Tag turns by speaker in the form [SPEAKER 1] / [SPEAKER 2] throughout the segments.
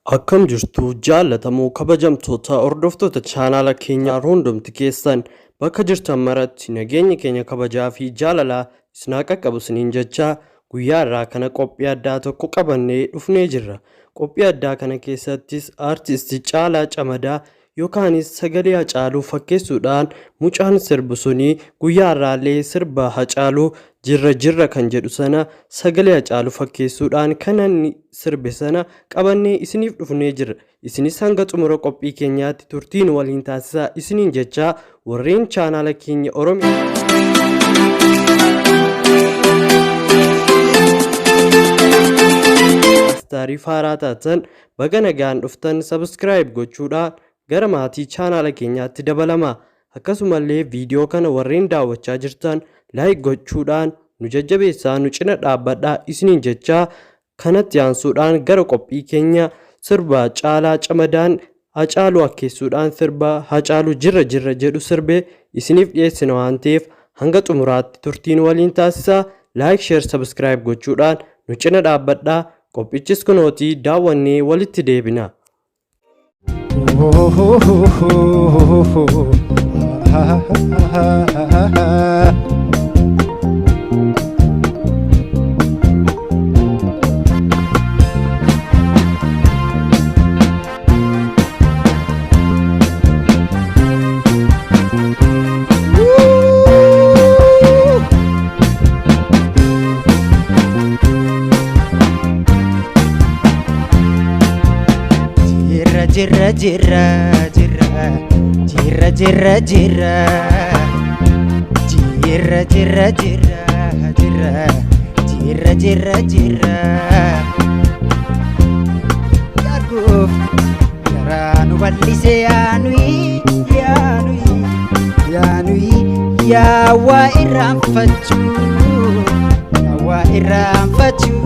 [SPEAKER 1] Akkam jirtu jaallatamoo kabajamtoota hordoftoota chaanaala keenyaa hundumti keessan bakka jirtan maratti nageenyi keenya kabajaa fi jaalalaa isin haa qaqqabu isiniin jechaa guyyaa irraa kana qophii addaa tokko qabannee dhufnee jirra. Qophii addaa kana keessattis aartisti Caalaa Camadaa yookaanis sagalee Hacaaluu fakkeessuudhaan mucaan sirbu suni guyyaa har'aallee sirba Hacaaluu jirra jirra kan jedhu sana sagalee Hacaaluu fakkeessuudhaan kan inni sirbe sana qabannee isiniif dhufnee jirra. Isinis hanga xumura qophii keenyaatti turtiin waliin taasisaa isiniin jechaa warreen chaanaala keenya Oromiyaa. Istaarii faaraa taatan baga nagaan dhuftan subscribe gochuudhaan gara maatii chaanaala keenyaatti dabalama. Akkasumallee viidiyoo kana warreen daawwachaa jirtan like gochuudhaan nu jajjabeessaa nu cina dhaabbadhaa isiniin jechaa kanatti aansuudhaan gara qophii keenya sirba Caalaa Camadaan Hacaaluu akkeessuudhaan sirba Hacaaluu jirra jirra jedhu sirbe isiniif dhiyeessina waan ta'eef hanga xumuraatti turtiin waliin taasisaa like share subscribe gochuudhaan nu cina dhaabbadhaa qophichis kunootii daawwannee walitti deebina.
[SPEAKER 2] Jirra jirra jirra jirra jirra jirra jirra jirra jirra jirra jirra jirra jirra jirra Yaadguuf garaa nu bal'ise yaanuyi yaanuyi yaanuyi yaa waa irraanfachuu yaa waa irraanfachuu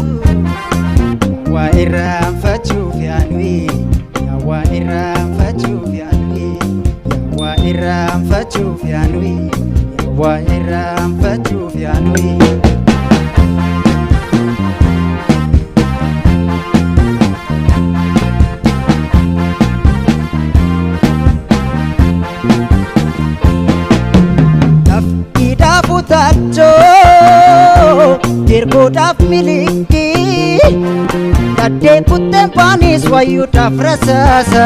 [SPEAKER 2] waa irraanfachuuf yaanuyi yaa waa irraanfachuuf yaanuyi yaa waa irraanfachuuf yaanuyi yaa waa irraanfachuuf yaanuyi. Laftiidhaaf utaalchoo dirguudhaaf miliqii dhaddee kutteen baanis wayyuudhaaf rasaasa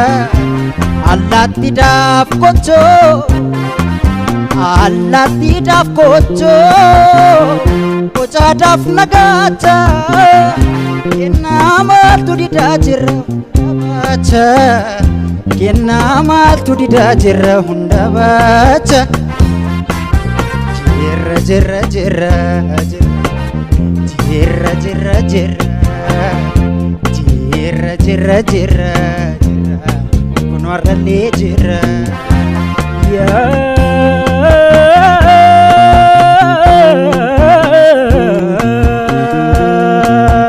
[SPEAKER 2] allaattiidhaaf kochoo allaattiidhaaf kochoo bocaadhaaf nagaacha kennaa maaltu didaa jira hunda baacha kennaa maaltu didaa jira hunda baacha. Jirra jirra jirra jirra jirra jirra jirra jirra jirra jirra kun warrallee jirra.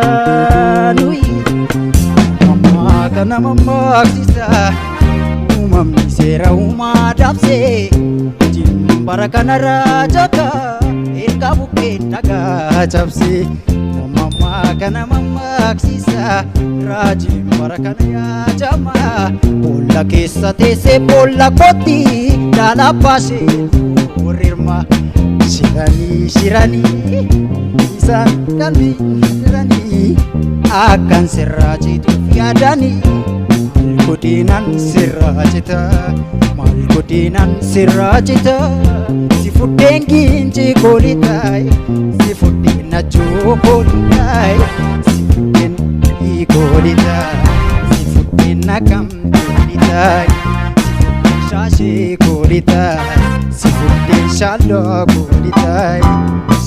[SPEAKER 2] Yaanuyi ammaa kana mammaksisa uumamni seera uumaa dabsee jimbara kanarraa jaka erga bukkeen dhagaa cabsee mammaa kana mammaksisa raajiin bara kana yaajama boolla keessa teessee boolla kotti daalaa baasee warrirma shiranii shiranii isaan qalbii shiranii akkan sirraa cituuf yaadanii maal godinaan sirraa cita maal godinaan sirraa cita si fudheen giinci koolitaay si fudheen nachuu koolitaay si fudheen koolitaay si fudheen nakam koolitaay si fudheen shaashee koolitaay si fudheen shaalloo koolitaay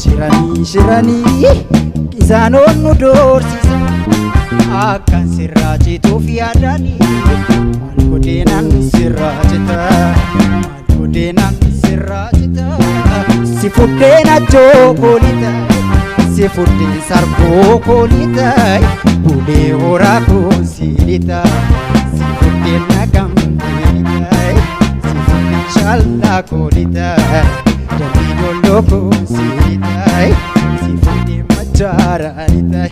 [SPEAKER 2] shiranii shiranii isaanoon nu doorsisa akkan sirraa cituuf yaadanii maal godinaan sirraa cita maal godinaan sirraa cita si fudheen achoo koolita si fudheen sarboo koolita bulee horaa koosiilita si fudheen nagamteelita si fudheen shaallaa koolita dambii dolloo koosiilita si fudheen machaaraanita.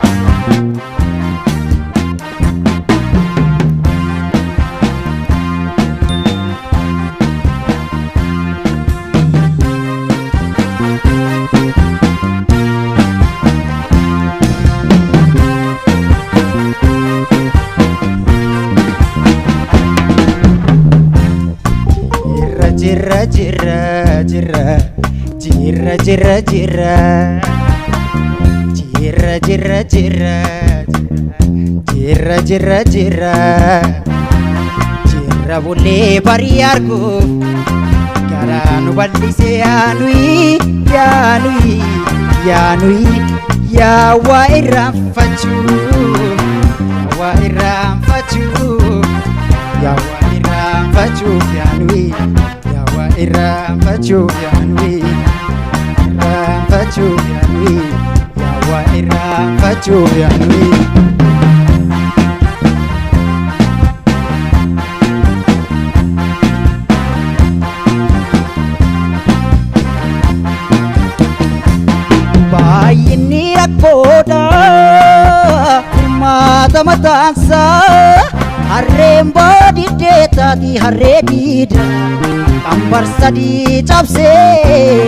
[SPEAKER 2] jirra jirra jirra jirra jirra jirra jirra jirra jirra jirra jirra jirra bullee barii arguuf garaa nu bal'ise yaanuyi yaanuyi yaanuyi yaa waa irraanfachuu waa irraanfachuu yaa waa irraanfachuuf yaanuyi yaa waa irraanfachuuf yaanuyi irraanfachuuf yaanuyi yaa waa irraanfachuuf yaanuyi. Baay'inni rakkoodha furmaata mataansaa harreen baadiddee taati harree diida qambar sadii cabsee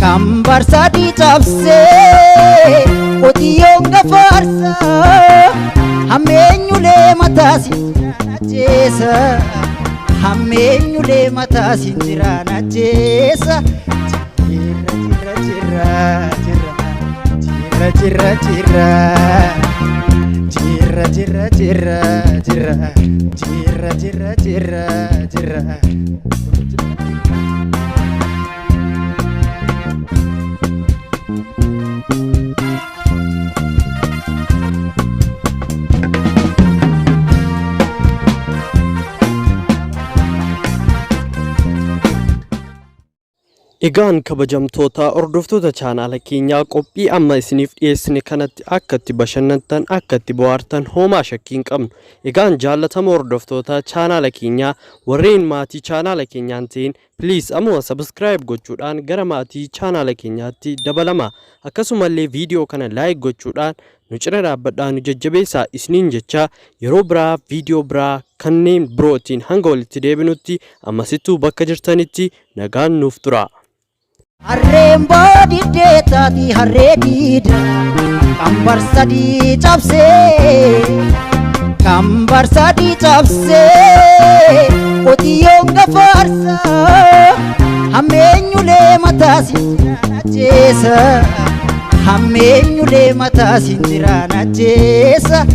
[SPEAKER 2] qambar sadii cabsee qotiyyoon gafaarsaa hammeenyulee mataa sinjiraan ajjeesa hammeenyulee mataa sinjiraan ajjeesa. Jirra jirra jirra jirra jirra jirra jirra jirra jirra jirra jirra jirra jirra.
[SPEAKER 1] Egaan kabajamtoota hordoftoota chaanaala keenyaa, qophii amma isiniif dhiyeessine kanatti akka itti bashannantan, akka itti bohaartan homaa shakkii hin qabnu. Egaan jaallatama hordoftoota chaanaala keenyaa, warreen maatii chaanaala keenyaan ta'in, please ammuma subscribe gochuudhaan gara maatii chaanaala keenyaatti dabalama. Akkasumallee viidiyoo kana like gochuudhaan nu cina dhaabbadhaa, nu jajjabeessaa isiniin jecha, yeroo biraa viidiyoo biraa kanneen birootiin hanga walitti deebinutti ammasittuu bakka jirtanitti nagaan nuuf tura.
[SPEAKER 2] Harreen baadiddee taati harree diida qambar sadii cabsee qambar sadii cabsee qotiyyoon gafaarsaa hammeenyulee mataa sinjiraan ajjeesa hammeenyulee mataa sinjiraan ajjeesa.